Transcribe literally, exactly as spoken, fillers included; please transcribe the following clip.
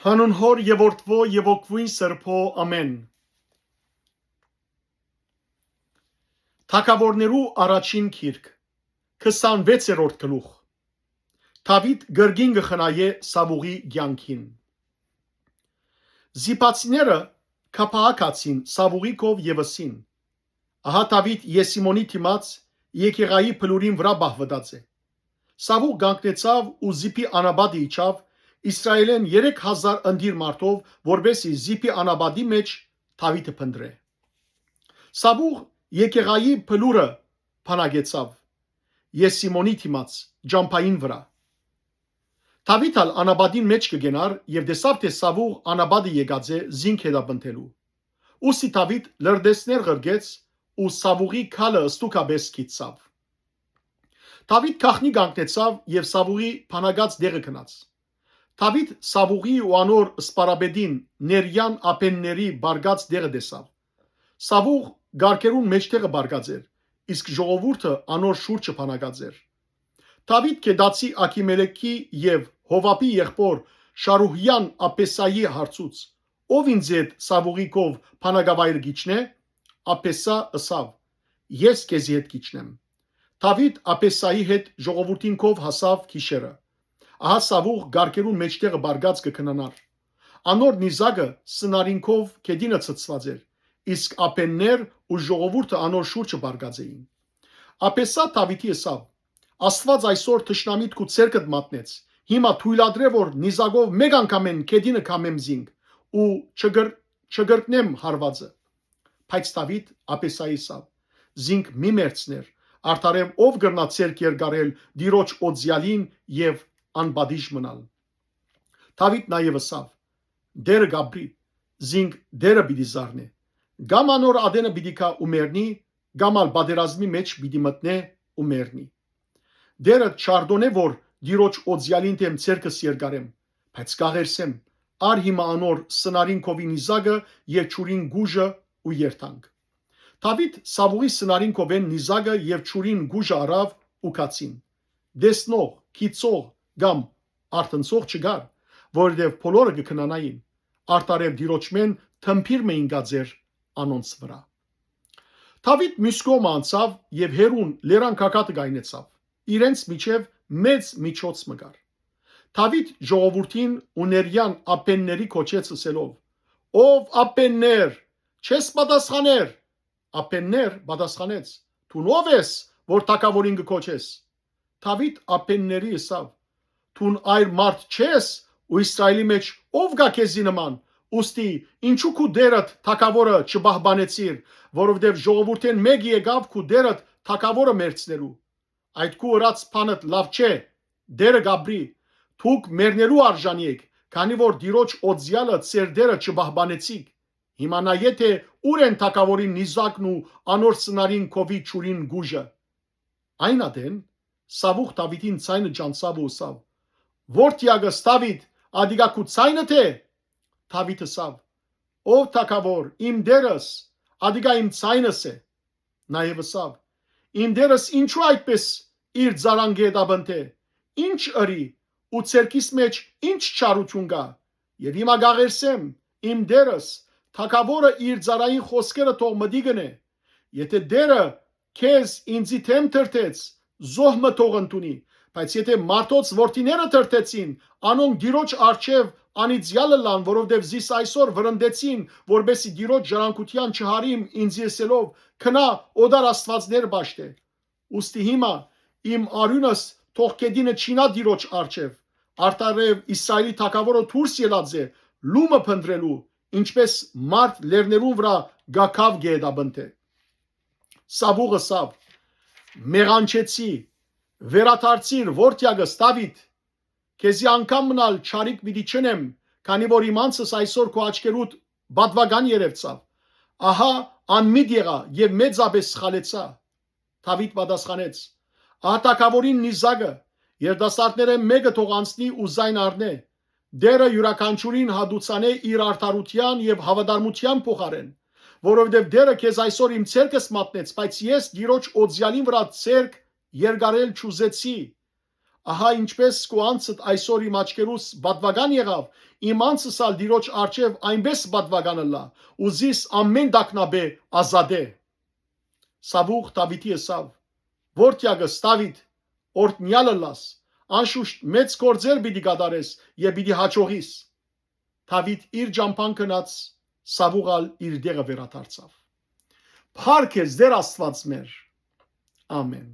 Հանուն Հօր եւ Որդւոյ եւ Ոգւոյն Սրբոյ, ամէն։ Թագաւորներու առաջին գիրք, քսանվեցերորդ գլուխ։ Դաւիթ կրկին կը խնայէ Սաւուղի կեանքին։ Զիպացիները կափահակացին Սաւուղի քով եւ ըսին. «Ահա Դաւիթ Եսիմոնի դիմաց Եկեղայի բլուրին վրայ պահուըտած է»։ Սաւուղ կանգնեցաւ ու զիպի անապատը իջաւ, Իսրայէլէն երեք հազար ընտիր մարդով, որպէս զի զիպի անապատի մէջ Դաւիթը փնտռէ։ Սաւուղ Եկեղայի բլուրը բանակեցաւ Եսիմոնի դիմաց ճամբային վրայ։ Դաւիթ ալ անապատին մէջ կը կենար եւ տեսաւ թէ Սաւուղ անապատը եկած է զինք հետապնդելու։ Ուստի Դաւիթ լրտեսներ ղրկեց ու Սաւուղի քալը ստուգապէս գիցցաւ։ Դաւիթ գաղտնի կանգնեցաւ եւ Սաւուղի բանակած տեղը գնաց։ Դաւիթ Սաւուղի ու անոր սպարապետին Ներեան ափէնների պառկած տեղը տեսաւ։ Սաւուղ կառքերուն մէջտեղը պառկած էր, իսկ ժողովուրդը անոր շուրջը բանակած էր։ Դաւիթ Գեդացի Աքիմելեքի եւ Յովաբի եղբոր Շարուհեան Աբեսայի հարցուց. «Ո՞վ ինձի հետ Սաւուղի քով բանակավայրը կ'իջնէ»։ Աբեսա ըսաւ. «Ես քեզի հետ կ'իջնեմ»։ Դաւիթ Աբեսայի հետ ժողովուրդին քով հասաւ գիշերը։ Ահա Սաւուղ կառքերուն մէջտեղը պառկած կը քնանար։ Անոր նիզակը սնարինքով գետինը ցցուած էր, իսկ ափէններ ու ժողովուրդը անոր շուրջը պառկած էին։ Աբեսա Դաւիթի ըսաւ. «Աստուած այսօր թշնամիդ քու ձեռքդ մատնեց, հիմա թոյլատրէ որ նիզակով մէկ անգամէն գետինը քամեմ զինք ու չկր-, չկրկնեմ հարուածը»։ Բայց Դաւիթ Աբեսայի ըսաւ. «Զինք մի մեռցներ, արդարեւ ո՞վ կրնայ ձեռք երկարել Տիրոջ օծեալին եւ անպատիժ մնալ»։ Դաւիթ նաեւ ըսաւ. «Տէրը կ'ապրի, զինք Տէրը պիտի զարնէ։ Կամ անոր ատենը պիտի գայ ու մեռնի, կամ ալ պատերազմի մէջ պիտի մտնէ ու մեռնի։ Տէրը չարտօնէ որ Տիրոջ օծեալին դէմ ձեռքս երկարեմ, բայց կ'աղերսեմ, առ հիմա անոր սնարին քովի նիզակը եւ ջուրին գուժը ու երթանք»։ Դաւիթ Սաւուղի սնարին քովէն նիզակը եւ ջուրին գուժը առաւ ու գացին։ Տեսնող, գիցող կամ արթնցող չկար, որովհետեւ բոլորը կը քնանային, արդարեւ Տիրոջմէն թմբիր մը ինկած էր անոնց վրայ։ Դաւիթ միւս կողմը անցաւ եւ հեռուն լերան գագաթը կայնեցաւ, իրենց միջեւ մեծ միջոց մը կար։ Դաւիթ ժողովուրդին ու Ներեան ափէնների կոչեց ըսելով. «Ով ափէններ, չես պատասխաներ»։ Ափէններ պատասխանեց. «Դուն ո՞վ ես որ թագաւորին կը կոչես»։ Դաւիթ ափէնների ըսաւ. «Դուն այր մարդ չես ու Իսրայէլի մէջ ո՞վ կայ քեզի նման, ուստի ինչո՞ւ քու տէրդ թագաւորը չպահպանեցիր, որովհետեւ ժողովուրդէն մէկը եկաւ քու տէրդ թագաւորը մեռցնելու։ Այդ քու ըրած բանդ լաւ չէ, Տէրը կ'ապրի։ Դուք մեռնելու արժանի եք, քանի որ Տիրոջ օծեալը ձեր Տէրը չպահպանեցիք։ Հիմա նայէ թէ ուր են թագաւորի նիզակն ու անոր սնարին քովի ջուրին գուժը»։ Այն ատեն Սաւուղ Դաւիթին ձայնը ճանչցաւ ու ըսաւ. «Ո՞րդեակս Դաւիթ, ատիկա քու ձայնդ է»։ Դաւիթ ըսաւ. «Ով թագաւոր, իմ Տէրս, ատիկա իմ ձայնս է»։ Նաեւ ըսաւ. «Իմ Տէրս ինչո՞ւ այդպէս իր ծառան կը հետապնդէ։ Ի՞նչ ըրի ու ձեռքիս մէջ ի՞նչ չարութիւն կայ։ Եւ հիմա կ'աղերսեմ, իմ Տէրս, թագաւորը իր ծառային խօսքերը թող մտիկ ընէ։ Եթէ Տէրը քեզ ինծի դէմ դրդեց, զոհ մը թող ընդունի, բայց եթէ մարդոց որդիները դրդեցին, անոնք Տիրոջ առջեւ անիծեալ ըլլան, որովհետեւ զիս այսօր վրընդեցին, որպէս զի Տիրոջ ժառանգութեան չհարիմ ինծի ըսելով. "Գնա, օտար աստուածներ պաշտէ"։ Ուստի հիմա իմ արիւնս թող գետինը չիյնայ Տիրոջ առջեւ։ Արդարեւ Իսրայէլի թագաւորը դուրս ելած է լումը փնտռելու, ինչպէս մարդ լեռներուն վրայ գագաւ կը հետապնդէ»։ Սաւուղ ըսաւ. «Մեղանչեցի, վերադարձիր, որդեակս Դաւիթ, քեզի անգամ մըն ալ չարիք պիտի չընեմ, քանի որ իմ անձս այսօր քու աչքերուդ պատուական երեւցաւ։ Ահա անմիտ եղայ եւ մեծապէս սխալեցայ»։ Դաւիթ պատասխանեց. «Ահա թագաւորին նիզակը, երիտասարդներէն մէկը թող անցնի ու զայն առնէ։ Տէրը իւրաքանչիւրին հատուցանէ իր արդարութեան եւ հաւատարմութեան փոխարէն, որովհետեւ Տէրը քեզ այսօր իմ ձեռքս մատնեց, բայց ես Տիրոջ օծեալին վրայ ձեռք երկարել չուզեցի։ Ահա ինչպէս քու անձդ այսօր իմ աչքերուս պատուական եղաւ, իմ անձս ալ Տիրոջ առջեւ այնպէս պատուական ըլլայ ու զիս ամէն տագնապէ ազատէ։ Սաւուղ Դաւիթի ըսաւ. «Որդեակս Դաւիթ, օրհնեալ ըլլաս, անշուշտ մեծ գործեր պիտի կատարես եւ պիտի յաջողիս»։ Դաւիթ իր ճամբան գնաց, Սաւուղ ալ իր տեղը վերադարձաւ։ Փառք է Տեր Աստուած մեր։ Ամէն։